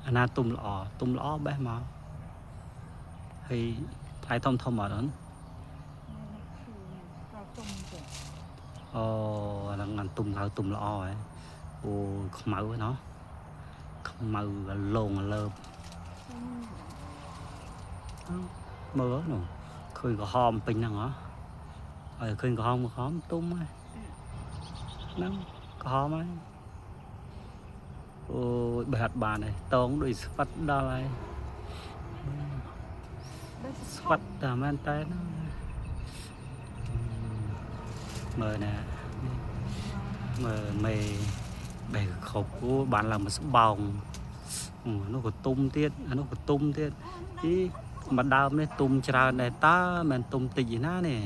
អាណាទុំល្អទុំល្អបេះមកហើយផ្លែធំធំអត់អូន ក៏ទុំទៅ អូអាហ្នឹងអាទុំឡៅទុំល្អហ៎អូខ្មៅហ៎ណោះខ្មៅអាលងអាលើបមើលនោះឃើញក្រហមពេញហ្នឹងហ៎ហើយឃើញក្រហមក្រហមទុំហ៎ហ្នឹងក្រហមហើយអូយបេះអត់បានទេតងដូចស្វិតដល់ហើយ ដូច ស្វិតតែមែនតើណាមើលណានេះមើលមេបេះគ្រប់អូបានឡើងមកស្បោងអូនោះក៏ទុំទៀតអានោះក៏ទុំទៀតអីមកដើមនេះទុំច្រើនដែរតើមិនទុំតិចឯណានេះ